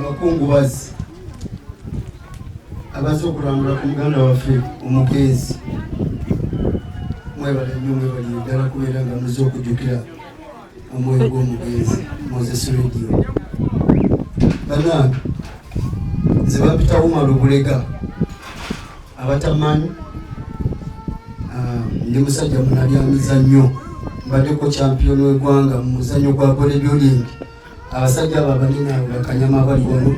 Abakungubazi abazze okulambula ku muganda waffe omugenzi, mwebale nnyo, mwebalire ddala kubeera nga muzze okujjukira omwoyo gw'omugenzi Moses Radio. Bannange, nze bampita Umar Bulega. Abatamanyi, ndi musajja munabyamizannyo, mbaddeko champion w'eggwanga mu muzannyo gwa bodybuilding. Abasajja abo abanene abo bakanyama bali wano,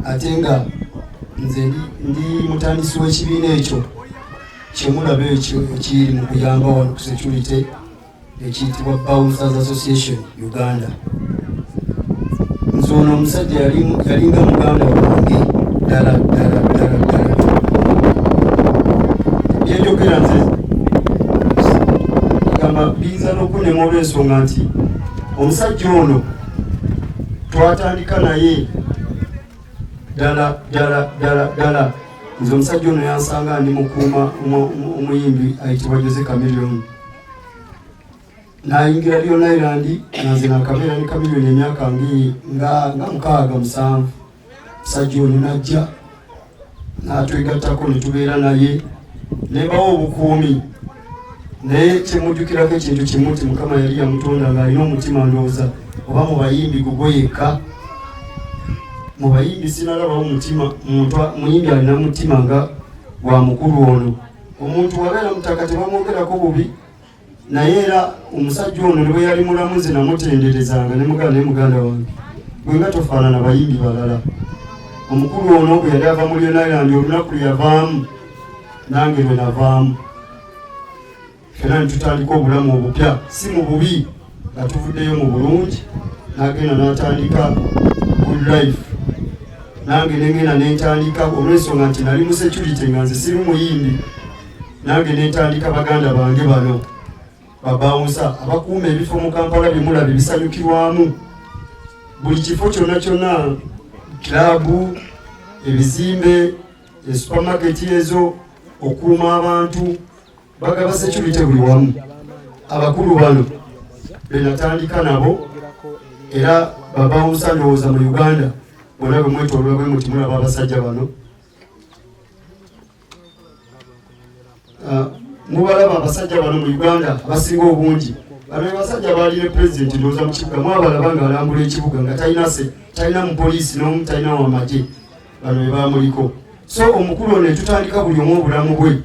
ate nga nze ndi mutandisi w'ekibiina ekyo kyemulaba ekyo ekiri mu kuyamba wano ku security, ekiyitibwa Bouncers Association Uganda. Nze ono omusajja yalinga muganda wange ddala ddala ddala ddala. Byenjogera nze gamba biyinza n'okunnema olw'ensonga nti omusajja ono twatandika naye ddala ddala ddala ddala. Nze omusajja ono yansanga ndi mukuuma omuyimbi ayitibwa Jose Chameleone, nayingira Leone Island, nga nze nakabeera ne Chameleone emyaka nga 6, 7. Musajja ono najja natwegattako ne tubeera naye, nembawo obukuumi. Naye kyemujjukirako ekintu kimu nti Mukama yali yamutonda ng'alina omutima, ndowooza oba mu bayimbi gugwe yekka mu bayimbi sinalabawo mutima muntu muyimbi alina mutima nga gwa mukulu ono. Omuntu wabeera mutaka tebamwogerako bubi, naye era omusajja ono ne bwe yali mulamu nze namutenderezanga ne muganda, naye muganda wange gwe nga tofaanana bayimbi balala. Omukulu ono bwe yali ava mu Leone Island, olunaku lwe yavaamu nange lwe navaamu, fena netutandika obulamu obupya, si mu bubi, nga tuvuddeyo mu bulungi. Nagenda n'atandika Good Life, nange nengenda nentandika, olw'ensonga nti nali mu security nga nze siri muyimbi, nange nentandika baganda bange bano ba bouncer abakuuma ebifo mu Kampala byemulaba ebisanyukirwamu, buli kifo kyonna kyonna, club, ebizimbe, e supermarket ezo, okuuma abantu, bagaba security buli wamu. Abakulu bano benatandika nabo era ba bouncer, ndowooza mu Uganda bonna bwe mwetoolwa bwe muti mulaba abasajja bano. Mubalaba abasajja bano mu Uganda abasinga obungi. Bano abasajja baali ne pulezidenti, ndowooza mu kibuga mwabalaba ng'alambula ekibuga nga talina se talina mupoliisi n'omu, talina wamagye, bano be bamuliko. So omukulu ono etutandika buli omu obulamu bwe,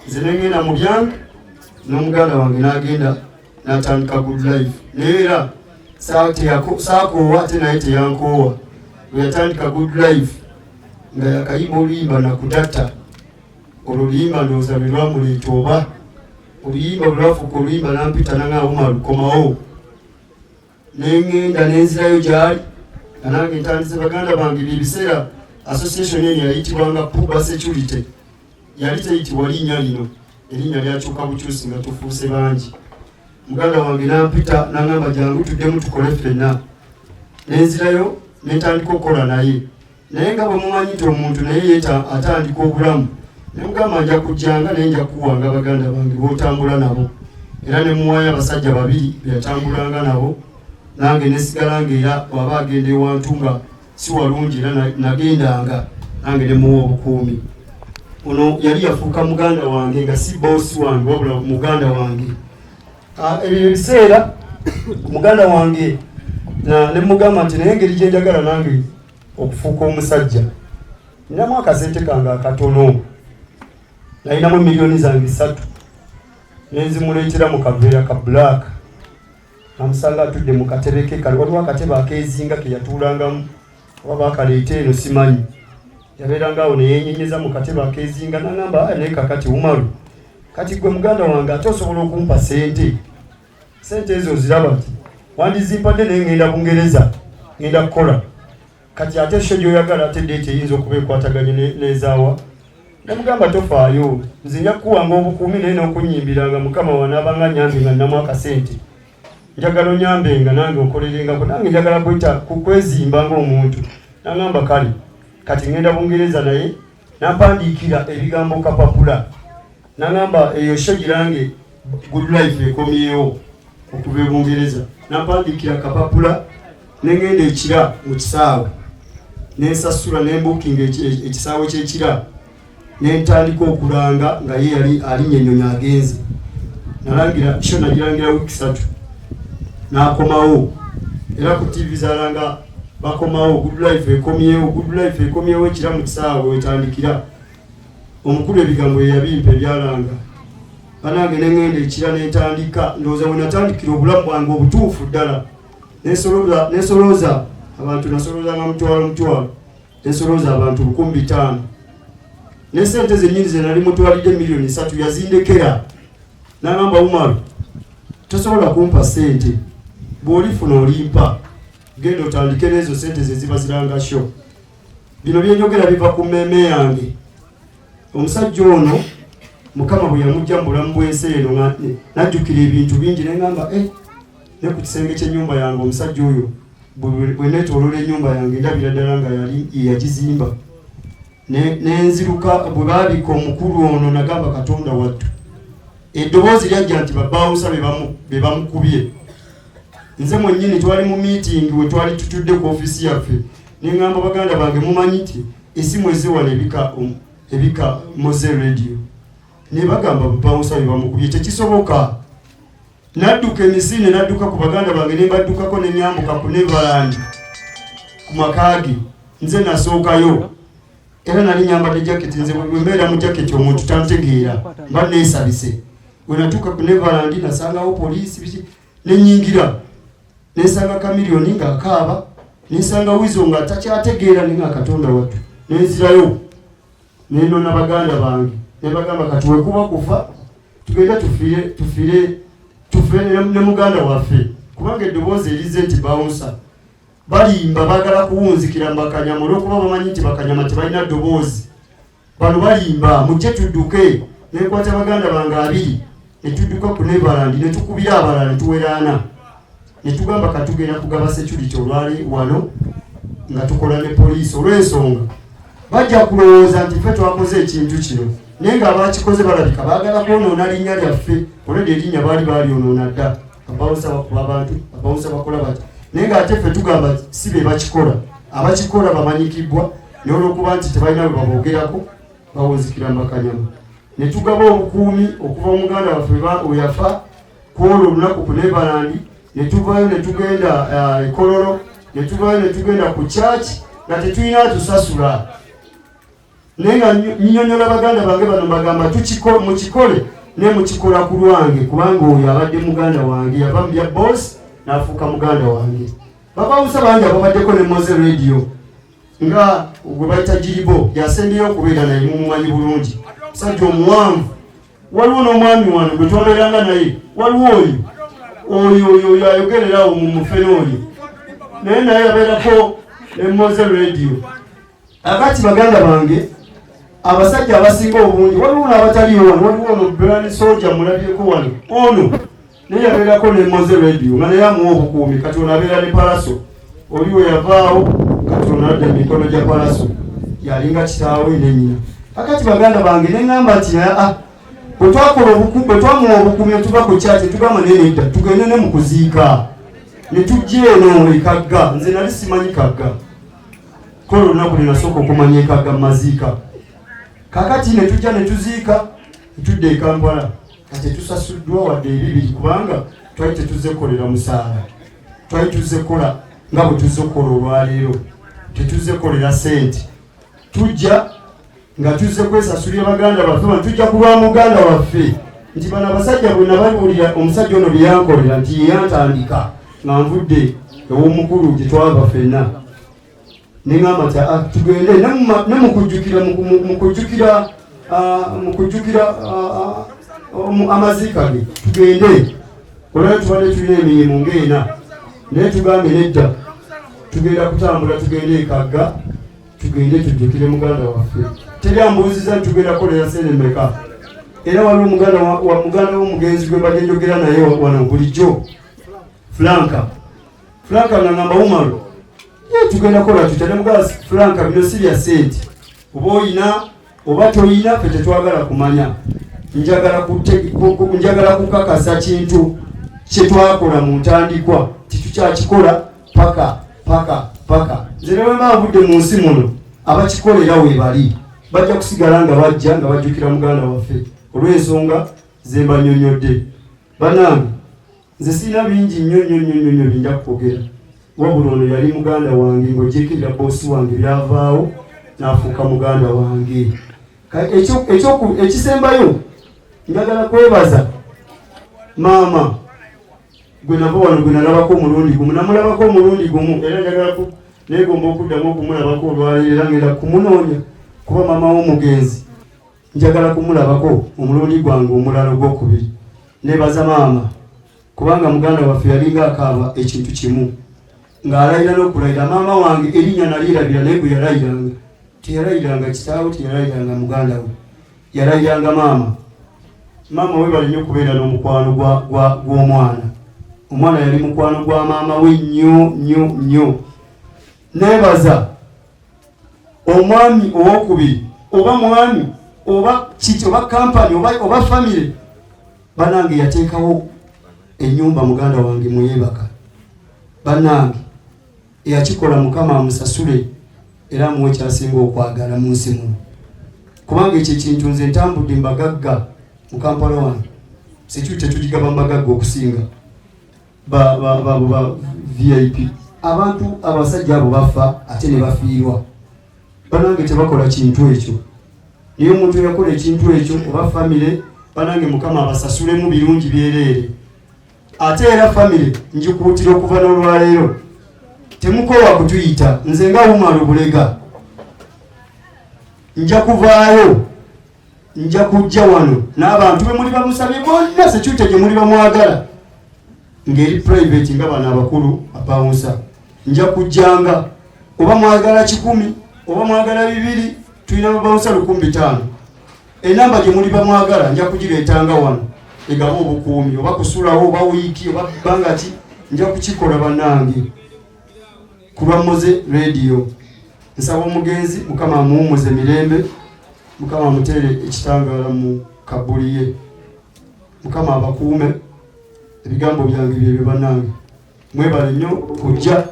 nze nengenda mu byange n'omuganda wange n'agenda n'atandika Good Life, naye era saakoowa ate naye teyankoowa. Bwe yatandika Good Life nga yakayimba oluyimba Nakudata, olwo oluyimba ndowooza lwe lwamuleeta, oba oluyimba bwe lwafuuka oluyimba, nampita nanga, "Umaru, komawo." Nengenda nenzirayo gyali nga nange ntandise baganda bange. Byebiseera association eno yayitibwanga Puba Security, yali teyitibwa linnya lino, erinnya lyakyuka bukyusi nga tufuuse bangi. Muganda wange nampita nangamba, "Jangu tuddemu tukole ffenna." Nenzirayo nentandika okukola naye, naye nga bwe mumanyi nti omuntu naye yeeta atandika obulamu, nemugamba, "Nja kujjanga, naye nja kuwanga baganda bange b'otambula nabo." Era ne muwaayo abasajja babiri beyatambulanga nabo, nange nesigala nga era bw'aba agenda ewantu nga si walungi, era nagendanga nange nemuwa obukuumi. Ono yali yafuuka muganda wange, nga si boss wange wabula muganda wange. Ebyo ebiseera muganda wange nemugamba nti naye engeri gyenjagala nange okufuuka omusajja, ninamu akasente kange akatono, nalinamu miliyoni zange 3, nenzimuleetera mu kaveera ka black. Namusanga atudde mu katebe ke kale, waliwo akatebe akeezinga ke yatuulangamu, oba bakaleeta eno simanyi. Yabeeranga awo neyenyenyeza mu katebe akeezinga, nagamba, "Ah, naye kakati Umaru, kati gwe muganda wange ate osobola okumpa sente, sente ezo oziraba nti wandizimpadde, naye ngenda Bungereza, ngenda kukola kati, ate show gyoyagala, ate date eyinza okuba ekwataganye nezaawa." Nemugamba, "Tofaayo, nze nja kukuwanga obukuumi, naye n'okunyimbiranga Mukama wanaabanga nyambe nga nnamu akasente, njagala onyambenga nange onkolerengako, nange njagala kweta kwezimba ng'omuntu." Nagamba, "Kale, kati ngenda Bungereza." Naye nampandiikira ebigambo kapapula, nagamba, "Eyo show girange Good Life ekomyewo okuva e Bungereza." Nampandiikira kapapula. Nengenda ekira mu kisaawe, nensasula, nembukinga ekisaawe kyekira, nentandika okulanga nga ye yali alinnya ennyonyi agenze. Nalangira show, nagirangira wiiki 3, n'akomawo. Era ku TV zalanga bakomawo, Good Life ekomyewo, Good Life ekomyewo ekira mu kisaawe wetandikira. Omukulu ebigambo yeyabimpa ebyalanga. Banange, neŋŋenda ekira nentandika. Ndowooza we natandikira obulamu bwange obutuufu ddala. Nensolooza abantu, nasoloozanga mutwalo mutwalo, nensolooza abantu 5000, ne sente zennyini ze nali mutwalidde 3 miliyoni yazindekera, nagamba, "Umaru, tosobola kumpa sente, bw'olifuna olimpa, genda otandike n'ezo sente ze ziba ziranga show." Bino byenjogera biva ku mmeeme yange. Omusajja ono Mukama bwe yamugja mu bulamu bw'ensi eno, najjukira ebintu bingi, neŋŋamba, eh, ne ku kisenge ky'ennyumba yange omusajja oyo bwe neetooloola ennyumba yange, ndabira ddala nga yali yeyagizimba. Nenziruka bwe baabika omukulu ono, nagamba, "Katonda wattu." Eddoboozi lyajja nti babawusa be bamukubye. Nze mwennyini twali mu meeting we twali tutudde ku ofiisi yaffe, neŋŋamba baganda bange, "Mumanyi nti esimu eziwano ebika Mowzey Radio, ne bagamba babawusa be bamukubye, tekisoboka." Nadduka emisinde, nadduka ku baganda bange, ne mbaddukako, ne nyambuka ku Neverland ku maka ge. Nze nasookayo era nali nyambadde jaketi. Nze bwe mbeera mu jaketi omuntu tantegeera, mba neesabise. Bwe natuuka ku Neverland nasangawo poliisi, biki, nenyingira, nensanga Kamiliyoni ng'akaaba, nensanga Wizo nga takyategeera, nenga, "Katonda wattu." Nenzirayo, nenona baganda bange, nebagamba, "Kati wekuba kufa tugende tufiire, tufiire, tufe ne muganda waffe, kubanga eddoboozi erize nti bawunsa balimba, baagala kuwunzikira mu bakanyama, olwokuba bamanyi nti bakanyama tebalina ddoboozi. Bano balimba, mujje tudduke." Nenkwata baganda bange abiri, ne tudduka ku Neverland, ne tukubira abalala, ne tuweraana, ne tugamba, "Katugenda kugaba security olwali wano nga tukola ne poliisi, olw'ensonga bajja kulowooza nti ffe twakoze ekintu kino, naye nga abakikoze balabika baagala kwonoona linnya lyaffe. Olwedde erinnya baali balyonoona dda, abawusa bakuba abantu, abawusa bakola bati, naye ng'ate ffe tugamba si be bakikola, abakikola bamanyikibwa, naye olwokuba nti tebalina bwe baboogerako bawunzikira mu bakanyama." Ne tugaba obukuumi okuva omuganda waffe we yafa kwolwo olunaku ku Neverland, ne tuvayo ne tugenda ekololo, ne tuvayo ne tugenda ku church nga tetulina tusasula, naye nga nnyonnyola baganda bange bano, mbagamba, "Mukikole ne mukikola ku lwange, kubanga oyo abadde muganda wange, yava mu bya boss n'afuuka muganda wange." Babawusa bangi ababaddeko ne Mowzey Radio, nga gwe bayita Giribo, yasembeyo okubeera naye, mumumanyi bulungi, musajja omuwanvu. Waliwo n'omwami wano gwe twabeeranga naye, waliwo oyo oyo oyo oyo ayogererawo mu mufere oyo, naye yabeerako ne Mowzey Radio. Akati baganda bange, abasajja abasinga obungi, waliwo n'abataliyo wano, waliwo ono Brand Soldier, mulabyeko wano, ono naye yabeerako ne Mowzey Radio nga naye amuwa obukuumi. Kati ono abeera ne Palaso, oli we yavaawo, kati ono adda emikono gya Palaso, yalinga kitaawe ne nnyina. Akati baganda bange, neŋŋamba nti aa, bwe twakola bwe twamuwa obukuumi, ne tuva ku kyaki, tugamba, "Naye nedda, tugende ne mu kuziika." Ne tujja eno ekagga. Nze nali simanyi Kagga, kola olunaku lwe nasooka okumanya ekagga mu maziika. Kakati ne tujja ne tuziika, ne tudda e Kampala nga tetusasuddwa wadde ebibiri, kubanga twali tetuzze kukolera musaala, twali tuzze kukola nga bwe tuzze okukola olwaleero, tetuzze kukolera sente. Tujja nga tuzze kwesasulira baganda baffe bano, tujja ku lwa muganda waffe, nti bano abasajja bwe nababuulira omusajja ono bye yankolera, nti ye yantandika nga nvudde ew'omukulu gye twava ffenna, neŋŋamba nti, "Ah, tugende ne mukujjukira mukujjukira mukujjukira amaziika ge, tugende." Olwali tubadde tulina emirimu ng'ena, naye tugambe, "Nedda, tugenda kutambula, tugende ekagga, tugende tujjukire muganda waffe." Teri ambuuziza nti tugenda kukolera sente mmeka. Era waliwo muganda wa muganda w'omugenzi gwe mbadde njogera naye wano bulijjo, Flanka. Flanka nga ngamba, "Umaru, ye tugenda kukola tutya?" Ne mugamba, "Flanka, bino si bya sente, oba oyina oba toyina, ffe tetwagala kumanya. Njagala kukakasa kintu kye twakola mu ntandikwa, titukyakikola paka Paka paka nze ne bwemba nvudde mu nsi muno, abakikolera webali bajja kusigala nga bajja nga bajjukira muganda waffe olw'ensonga ze mbanyonyodde. Banange, nze sirina bingi nnyo nnyo nnyo nnyo nnyo binja kukwogera, wabula ono yali muganda wange ng'ogyeko boosi wange byavaawo n'afuuka muganda wange. Ekisembayo, njagala kwebaza maama gwe nava wano gwe nalabako omulundi gumu, namulabako omulundi gumu, era njagala negomba okuddamu okumulabako olwaleero, era ngenda kumunoonya kuba maama w'omugenzi njagala kumulabako omulundi gwange omulala ogwokubiri. Nebaza maama kubanga muganda waffe yalinga akaaba ekintu kimu ng'alayira n'okulayira. Maama wange erinnya nalirabira, naye gwe yalayiranga teyalayiranga kitaawe, teyalayiranga muganda we, yalayiranga maama. Maama we bali nnyo okubeera n'omukwano gw'omwana. Omwana yali mukwano gwa maama we nnyo nnyo nnyo. Neebaza omwami owokubiri, oba mwami oba kiki oba kampani oba famire, banange, yateekawo ennyumba muganda wange mweyebaka. Bannange, eyakikola Mukama amusasule era amuwe kyasinga okwagala mu nsi muno, kubanga ekyo ekintu nze ntambudde mbagagga mu Kampala wano, security tugigaba mbagagga okusinga ba VIP. Abantu abasajja abo bafa ate ne bafiirwa. Banange, tebakola kintu ekyo, naye omuntu eyakola ekintu ekyo oba famire, banange, Mukama abasasulemu birungi byereere. Ate era famire njikuutira okuva n'olwaleero, temukoowa kutuyita. Nze nga Umar Bulega nja kuvaayo, nja kujja wano n'abantu be muli bamusabye bonna, security gye muli bamwagala ng'eri private nga bano abakulu abawunsa, nja kujjanga. Oba mwagala 100 oba mwagala 200, tulina babawunsa 1500. Enamba gye muli bamwagala nja kugireetanga wano egaba obukuumi, oba kusulawo oba wiiki oba bbanga ki, nja kukikola bannange ku lwa Moze Radio. Nsaba omugenzi Mukama amuwummuze mirembe, Mukama amuteere ekitangaala mu kabuli ye, Mukama abakuume. Ebigambo byange byebyo bannange, mwebale nnyo kujja.